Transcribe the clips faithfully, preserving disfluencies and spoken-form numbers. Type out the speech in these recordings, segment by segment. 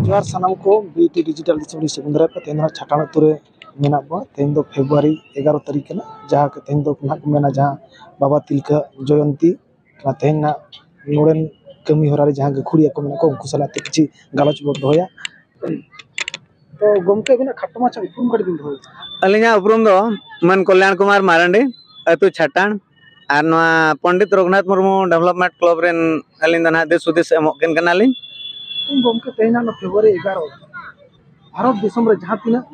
ᱡᱚᱦᱟᱨ ᱥᱟᱱᱟᱢ ᱠᱚ, ᱵᱤᱴᱤ ᱰᱤᱡᱤᱴᱟᱞ ᱫᱤᱥᱚᱢ ᱨᱮ ᱥᱮᱵᱚᱱ ᱫᱟᱨᱟᱭ ᱯᱮ᱾ ᱛᱮᱦᱮᱧ ᱫᱚ ᱪᱷᱟᱴᱟᱱ ᱟᱹᱛᱩ ᱨᱮ ᱢᱮᱱᱟᱜ ᱵᱚᱱᱟ᱾ ᱛᱮᱦᱮᱧ ᱫᱚ ᱯᱷᱮᱵᱽᱨᱩᱣᱟᱨᱤ ᱮᱜᱟᱨᱚ ᱛᱟᱹᱨᱤᱠᱷ ᱠᱟᱱᱟ, ᱡᱟᱦᱟᱸ ᱠᱚ ᱛᱮᱦᱮᱧ ᱫᱚ ᱱᱟᱦᱟᱜ ᱠᱚ ᱢᱮᱱᱟ ᱡᱟᱦᱟᱸ ᱵᱟᱵᱟ ᱛᱤᱞᱠᱟᱹ ᱡᱚᱭᱚᱱᱛᱤ ᱠᱟᱱᱟ᱾ ᱛᱮᱦᱮᱧ ᱱᱟᱦᱟᱜ ᱱᱚᱰᱮᱱ ᱠᱟᱹᱢᱤ ᱦᱚᱨᱟ ᱨᱮ ᱡᱟᱦᱟᱸ ᱜᱟᱹᱠᱷᱩᱲᱤᱭᱟᱹ ᱠᱚ ᱢᱮᱱᱟᱜ ᱠᱚᱣᱟ, ᱩᱱᱠᱩ ᱥᱟᱞᱟᱜ ᱛᱮ ᱠᱤᱪᱷᱩ ᱜᱟᱞᱚᱪ ᱵᱚᱱ ᱫᱚᱦᱚᱭᱟ᱾ ᱛᱚ ᱜᱚᱢᱠᱮ, ᱟᱹᱵᱤᱱᱟᱜ ᱠᱷᱟᱴᱚ ᱢᱟᱪᱷᱟ ᱩᱯᱨᱩᱢ ᱠᱟᱹᱴᱤᱡ ᱵᱤᱱ ᱫᱚᱦᱚᱭᱟ᱾ ᱟᱹᱞᱤᱧᱟᱜ ᱩᱯᱨᱩᱢ ᱫᱚ ᱢᱟᱹᱱ ᱠᱚᱞᱭᱟᱬ ᱠᱩᱢᱟᱨ ᱢᱟᱨᱟᱱᱰᱤ, ᱟᱹᱛᱩ ᱪᱷᱟᱴᱟᱱ, ᱟᱨ ᱱᱚᱣᱟ ᱯᱚᱱᱰᱤᱛ ᱨᱚᱜᱷᱩᱱᱟᱛᱷ ᱢᱩᱨᱢᱩ ᱰᱮᱵᱷᱞᱚᱯᱢᱮᱱᱴ ᱠᱞᱟᱵᱽ ᱨᱮᱱ ᱟᱹᱞᱤᱧ ᱫᱚ ᱱᱟᱦᱟᱜ ᱫᱤᱥ ᱦᱩᱫᱤᱥ ᱮᱢᱚᱜ ᱠᱤᱱ ᱠᱟᱱᱟᱞᱤᱧ᱾ ᱜᱚᱢᱠᱮ, ᱛᱮᱦᱮᱧᱟᱜ ᱱᱚᱣᱟ ᱯᱷᱮᱵᱽᱨᱩᱣᱟᱨᱤ ᱮᱜᱟᱨᱚ, ᱵᱷᱟᱨᱚᱛ ᱫᱤᱥᱚᱢ ᱨᱮ ᱡᱟᱦᱟᱸ ᱛᱤᱱᱟᱹᱜ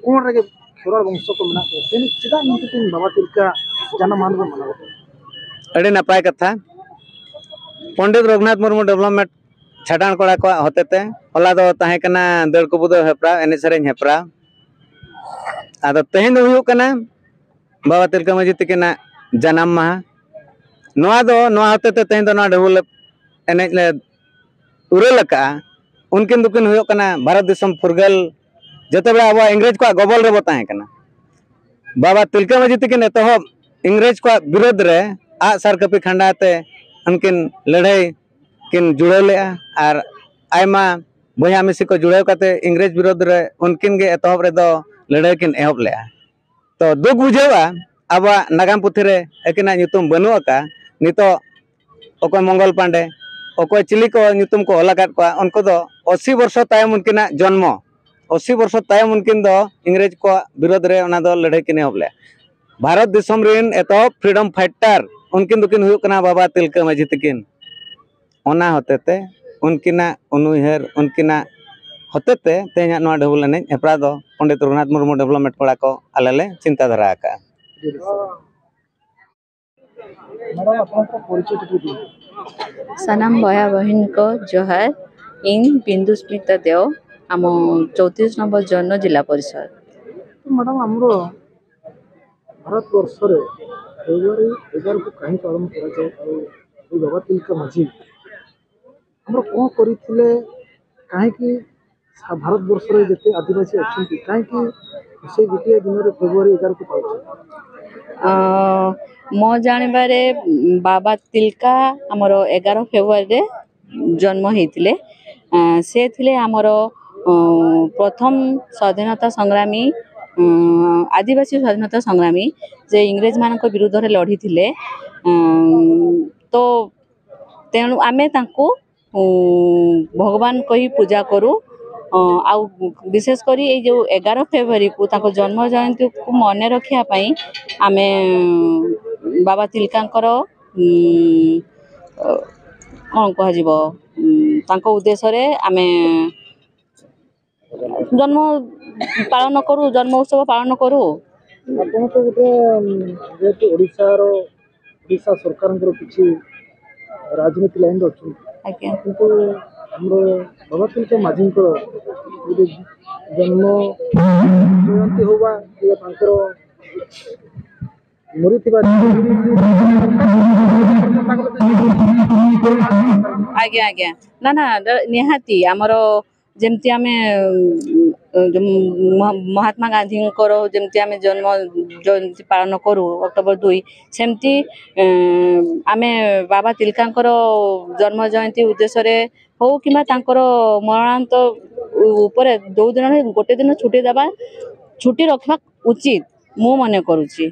ᱠᱚᱬ ᱨᱮᱜᱮ ᱠᱷᱮᱨᱣᱟᱲ ᱵᱚᱝᱥᱚ ᱠᱚ ᱢᱮᱱᱟᱜ ᱠᱚᱣᱟ, ᱛᱮᱦᱮᱧ ᱪᱮᱫᱟᱜ ᱢᱮᱱᱛᱮ ᱛᱮᱦᱮᱧ ᱵᱟᱵᱟ ᱛᱤᱞᱠᱟᱹ ᱡᱟᱱᱟᱢ ᱢᱟᱦᱟ ᱵᱚᱱ ᱢᱟᱱᱟᱣ ᱠᱟᱫᱟ? ᱟᱹᱰᱤ ᱱᱟᱯᱟᱭ ᱠᱟᱛᱷᱟ᱾ ᱯᱚᱱᱰᱤᱛ ᱨᱚᱜᱷᱩᱱᱟᱛᱷ ᱢᱩᱨᱢᱩ ᱰᱮᱵᱷᱞᱚᱯᱢᱮᱱᱴ ᱪᱷᱟᱰᱟᱱ ᱠᱚᱲᱟ ᱠᱚᱣᱟᱜ ᱦᱚᱛᱮᱛᱮ ᱦᱚᱞᱟ ᱫᱚ ᱛᱟᱦᱮᱸ ᱠᱟᱱᱟ ᱫᱟᱹᱲ ᱠᱩᱵᱩᱫᱟᱹᱣ ᱦᱮᱯᱨᱟᱣ, ᱮᱱᱮᱡ ᱥᱮᱨᱮᱧ ᱦᱮᱯᱨᱟᱣ᱾ ᱟᱫᱚ ᱛᱮᱦᱮᱧ ᱫᱚ ᱦᱩᱭᱩᱜ ᱠᱟᱱᱟ ᱵᱟᱵᱟ ᱛᱤᱞᱠᱟᱹ ᱢᱟᱹᱡᱷᱤ ᱛᱤᱠᱤᱱᱟᱜ ᱡᱟᱱᱟᱢ ᱢᱟᱦᱟ᱾ ᱱᱚᱣᱟ ᱫᱚ, ᱱᱚᱣᱟ ᱦᱚᱛᱮᱛᱮ ᱛᱮᱦᱮᱧ ᱫᱚ ᱱᱚᱣᱟ ᱰᱷᱟᱹᱵᱩ ᱞᱮ ᱮᱱᱮᱡ ᱞᱮ ᱩᱨᱟᱹᱞ ᱟᱠᱟᱜᱼᱟ᱾ ᱩᱱᱠᱤᱱ ᱫᱚᱠᱤᱱ ᱦᱩᱭᱩᱜ ᱠᱟᱱᱟ ᱵᱷᱟᱨᱚᱛ ᱫᱤᱥᱚᱢ ᱯᱷᱩᱨᱜᱟᱹᱞ, ᱡᱚᱛᱚ ᱵᱮᱲᱟ ᱟᱵᱚᱣᱟᱜ ᱤᱝᱨᱮᱡᱽ ᱠᱚᱣᱟᱜ ᱜᱚᱵᱚᱞ ᱨᱮᱵᱚ ᱛᱟᱦᱮᱸ ᱠᱟᱱᱟ᱾ ᱵᱟᱵᱟ ᱛᱤᱞᱠᱟᱹ ᱢᱟᱹᱡᱷᱤ ᱛᱤᱠᱤᱱ ᱮᱛᱚᱦᱚᱵ ᱤᱝᱨᱮᱡᱽ ᱠᱚᱣᱟᱜ ᱵᱤᱨᱳᱫᱷ ᱨᱮ ᱟᱜᱼᱥᱟᱨ ᱠᱟᱹᱯᱤ ᱠᱷᱟᱸᱰᱟ ᱛᱮ ᱩᱱᱠᱤᱱ ᱞᱟᱹᱲᱦᱟᱹᱭ ᱠᱤᱱ ᱡᱩᱲᱟᱹᱣ ᱞᱮᱜᱼᱟ ᱟᱨ ᱟᱭᱢᱟ ᱵᱚᱭᱦᱟ ᱢᱤᱥᱤ ᱠᱚ ᱡᱩᱲᱟᱹᱣ ᱠᱟᱛᱮ ᱤᱝᱨᱮᱡᱽ ᱵᱤᱨᱳᱫᱷ ᱨᱮ ᱩᱱᱠᱤᱱ ᱜᱮ ᱮᱛᱚᱦᱚᱵ ᱨᱮᱫᱚ ᱞᱟᱹᱲᱦᱟᱹᱭ ᱠᱤᱱ ᱮᱦᱚᱵ ᱞᱮᱜᱼᱟ᱾ ᱛᱚ ᱫᱩᱠ ᱵᱩᱡᱷᱟᱹᱜᱼᱟ, ᱟᱵᱚᱣᱟᱜ ᱱᱟᱜᱟᱢ ᱯᱩᱛᱷᱤ ᱨᱮ ᱟᱹᱠᱤᱱᱟᱜ ᱧᱩᱛᱩᱢ ᱵᱟᱹᱱᱩᱜ ᱟᱠᱟᱫᱼᱟ᱾ ᱱᱤᱛᱚᱜ ᱚᱠᱚᱭ ᱢᱚᱝᱜᱚᱞ ᱯᱟᱱᱰᱮ, ᱚᱠᱚᱭ ᱪᱤᱞᱤ ᱠᱚ ᱧᱩᱛᱩᱢ ᱠᱚ ᱚᱞ ᱟᱠᱟᱫ ᱠᱚᱣᱟ, ᱩᱱᱠᱩ ᱫᱚ ᱟᱥᱤ ᱵᱚᱨᱥᱚ ᱛᱟᱭᱚᱢ ᱩᱱᱠᱤᱱᱟᱜ ᱡᱚᱱᱢᱚ, ᱟᱥᱤ ᱵᱚᱨᱥᱚ ᱛᱟᱭᱚᱢ ᱩᱱᱠᱤᱱ ᱫᱚ ᱤᱝᱨᱮᱡᱽ ᱠᱚᱣᱟᱜ ᱵᱤᱨᱳᱫᱷ ᱨᱮ ᱚᱱᱟ ᱫᱚ ᱞᱟᱹᱲᱦᱟᱹᱭ ᱠᱤᱱ ᱮᱦᱚᱵ ᱞᱮᱫᱼᱟ᱾ ᱵᱷᱟᱨᱚᱛ ᱫᱤᱥᱚᱢ ᱨᱮᱱ ᱮᱛᱚᱦᱚᱵ ᱯᱷᱨᱤᱰᱚᱢ ᱯᱷᱟᱭᱴᱟᱨ ᱩᱱᱠᱤᱱ ᱫᱚᱠᱤᱱ ᱦᱩᱭᱩᱜ ᱠᱟᱱᱟ ᱵᱟᱵᱟ ᱛᱤᱞᱠᱟᱹ ᱢᱟᱹᱡᱷᱤ ᱛᱤᱠᱤᱱ᱾ ᱚᱱᱟ ᱦᱚᱛᱮᱛᱮ ᱩᱱᱠᱤᱱᱟᱜ ᱩᱱᱩᱭᱦᱟᱹᱨ, ᱩᱱᱠᱤᱱᱟᱜ ᱦᱚᱛᱮᱛᱮ ᱛᱮᱦᱮᱧᱟᱜ ᱱᱚᱣᱟ ᱰᱷᱟᱹᱵᱩᱞ ᱮᱱᱮᱡ ᱦᱮᱯᱨᱟᱣ ᱫᱚ ᱯᱚᱱᱰᱤᱛ ᱨᱚᱜᱷᱩᱱᱟᱛᱷ ᱢᱩᱨᱢᱩ ᱰᱮᱵᱷᱞᱚᱯᱢᱮᱱᱴ ᱠᱚᱲᱟ ᱠᱚ ᱟᱞᱮ ᱞᱮ ᱪᱤᱱᱛᱟ ᱫᱷᱟᱨᱟ ᱟᱠᱟᱫᱼᱟ᱾ ᱢᱮᱰᱟᱢ, ᱟᱯᱱᱟᱨ ᱠᱚ ᱯᱚᱨᱤᱪᱚᱭ ᱠᱟᱹᱴᱤᱡ ᱫᱤᱱ᱾ ᱥᱟᱱᱟᱢ ᱵᱚᱭᱦᱟ ᱵᱚᱦᱤᱱ ᱠᱚ ᱡᱚᱦᱟᱨ᱾ ᱤᱧ ᱵᱤᱱᱫᱩᱥᱢᱤᱛᱟ ᱫᱮᱣ, ᱟᱢ ᱪᱳᱛᱨᱤᱥ ᱱᱚᱢᱵᱚᱨ ᱡᱚᱱᱱᱚ ᱡᱤᱞᱟ ᱯᱚᱨᱤᱥᱚᱫ᱾ ᱢᱮᱰᱟᱢ, ᱟᱢᱫᱚ ᱵᱷᱟᱨᱚᱛ ᱵᱚᱨᱥᱚ ᱨᱮ ᱯᱷᱮᱵᱽᱨᱩᱣᱟᱨᱤ ᱮᱜᱟᱨᱚ ᱠᱚ ᱠᱟᱹᱦᱤ ᱯᱟᱞᱚᱱ ᱠᱚᱨᱟ ᱡᱟᱭ ᱟᱨ ᱵᱟᱵᱟ ᱛᱤᱞᱠᱟᱹ ᱢᱟᱹᱡᱷᱤ, ᱟᱢᱫᱚ ᱠᱚ ᱠᱚᱨᱤᱛᱤᱞᱮ ᱠᱟᱹᱦᱤᱸᱠᱤ ᱥᱟ-, ᱵᱷᱟᱨᱚᱛ ᱵᱚᱨᱥᱚ ᱨᱮ ᱡᱮᱛᱮ ᱟᱹᱫᱤᱵᱟᱹᱥᱤ ᱚᱪᱷᱚᱱᱛᱤ ᱠᱟᱹᱦᱤᱸᱠᱤ ᱥᱮ ᱜᱚᱴᱤᱭᱟᱹ ᱫᱤᱱ ᱨᱮ ᱯᱷᱮᱵᱽᱨᱩᱣᱟᱨᱤ ᱮᱜᱟᱨᱚ ᱠᱚ ᱯᱟᱞᱚᱱ ᱠᱚᱨᱟ? ଅ, ମୋ ଜାଣିବାରେ, ଉଁ, ବାବା ତିଲକା ଆମର ଏଗାର ଫେବୃଆରୀରେ ଜନ୍ମ ହେଇଥିଲେ। ସେ ଥିଲେ ଆମର ପ୍ରଥମ ସ୍ୱାଧୀନତା ସଂଗ୍ରାମୀ, ଆଦିବାସୀ ସ୍ୱାଧୀନତା ସଂଗ୍ରାମୀ, ଯେ ଇଂରେଜମାନଙ୍କ ବିରୁଦ୍ଧରେ ଲଢ଼ିଥିଲେ। ତ ତେଣୁ ଆମେ ତାଙ୍କୁ ଭଗବାନ କହି ପୂଜା କରୁ। ଆଉ ବିଶେଷ କରି ଏଇ ଯେଉଁ ଏଗାର ଫେବୃଆରୀକୁ, ତାଙ୍କ ଜନ୍ମ ଜୟନ୍ତୀକୁ ମନେ ରଖିବା ପାଇଁ ଆମେ ବାବା ତିଲକାଙ୍କର କ'ଣ କୁହାଯିବ, ତାଙ୍କ ଉଦ୍ଦେଶ୍ୟରେ ଆମେ ଜନ୍ମ ପାଳନ କରୁ, ଜନ୍ମ ଉତ୍ସବ ପାଳନ କରୁ। ଆପଣ ତ ଗୋଟେ ଯେହେତୁ ଓଡ଼ିଶାର ଓଡ଼ିଶା ସରକାରଙ୍କର କିଛି ରାଜନୀତି ଲାଇନ୍ରେ ଅଛନ୍ତି। ଆଜ୍ଞା। କିନ୍ତୁ ଆମର ବାବା ତିଲକ ମାଝୀଙ୍କର ଗୋଟେ ଜନ୍ମ ଜୟନ୍ତୀ ହଉ ବା କିମ୍ବା ତାଙ୍କର ମରିଥିବା ଆଜ୍ଞା ଆଜ୍ଞା। ନା ନା, ନିହାତି ଆମର ଯେମିତି ଆମେ ମହାତ୍ମା ଗାନ୍ଧୀଙ୍କର ଯେମିତି ଆମେ ଜନ୍ମ ଜୟନ୍ତୀ ପାଳନ କରୁ ଅକ୍ଟୋବର ଦୁଇ, ସେମିତି ଆମେ ବାବା ତିଲକାଙ୍କର ଜନ୍ମ ଜୟନ୍ତୀ ଉଦ୍ଦେଶ୍ୟରେ ହଉ କିମ୍ବା ତାଙ୍କର ମରଣାନ୍ତ ଉପରେ ଯେଉଁ ଦିନ ଗୋଟେ ଦିନ ଛୁଟି ଦେବା, ଛୁଟି ରଖିବା ଉଚିତ ମୁଁ ମନେ କରୁଛି।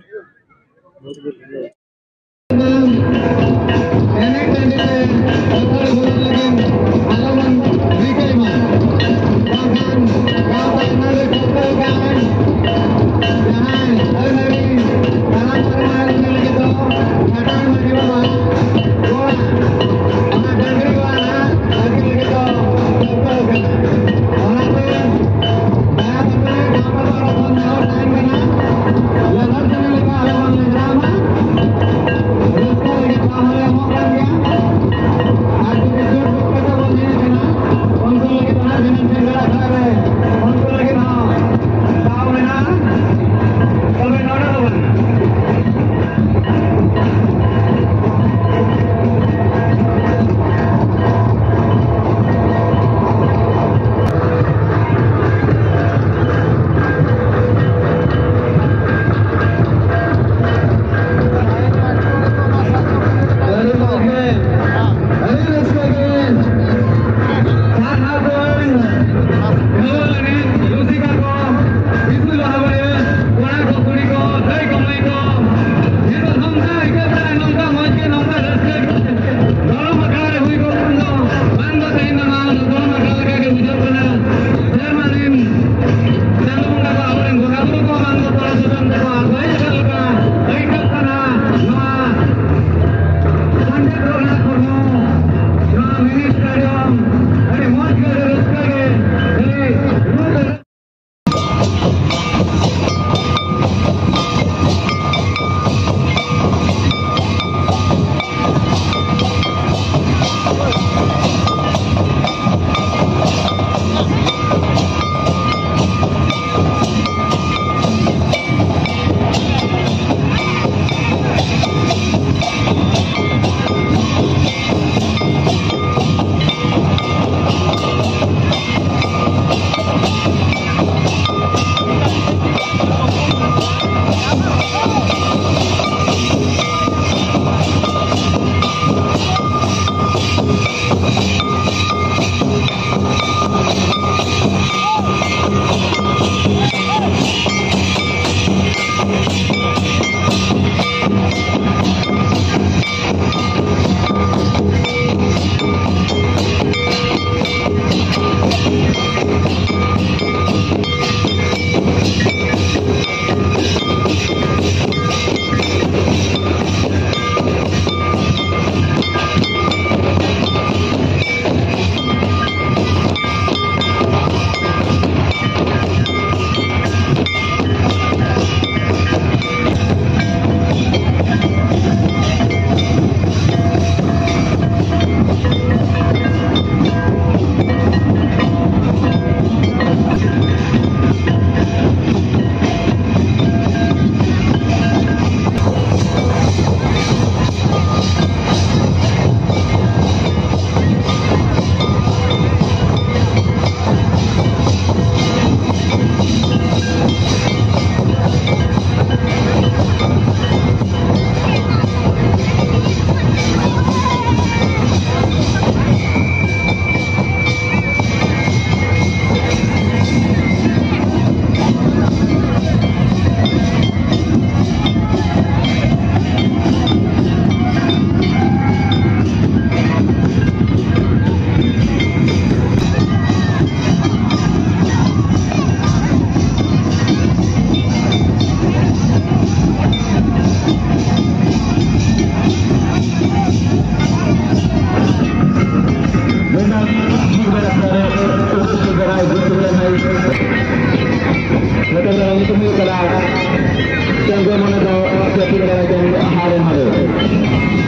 ᱫᱚ ᱪᱟᱹᱯᱤ ᱵᱟᱲᱟᱭ ᱠᱟᱱ ᱦᱟᱸᱰᱮ ᱱᱟᱰᱮ᱾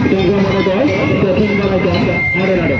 ᱛᱤᱸᱜᱩ ᱢᱟᱱᱮ ᱫᱚ ᱪᱟᱹᱯᱤ ᱵᱟᱲᱟᱭ ᱠᱟᱱ ᱦᱟᱸᱰᱮ ᱱᱟᱰᱮ᱾